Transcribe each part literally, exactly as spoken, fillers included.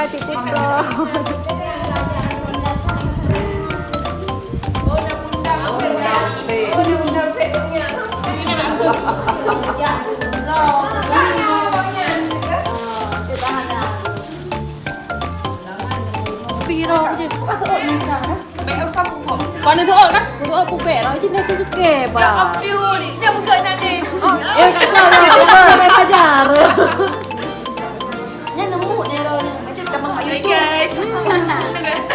Titik loh. Piro je. Bukan seorang minta, eh? Baik, harus sambung, Pok. Kau ni tu, kan? Tu, pubek lah. Macam dah tu ke, Ya, bah. Apiu ni. Dia buka nanti. Oh, eh, tak tahu lah. Dia pakai pajar. Dia nemu Nero ni. Macam tak mahu Hai, YouTube. Guys. Hmm.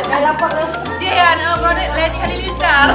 Dah lapar dah. Dia yang nak produk Leni Halilintar.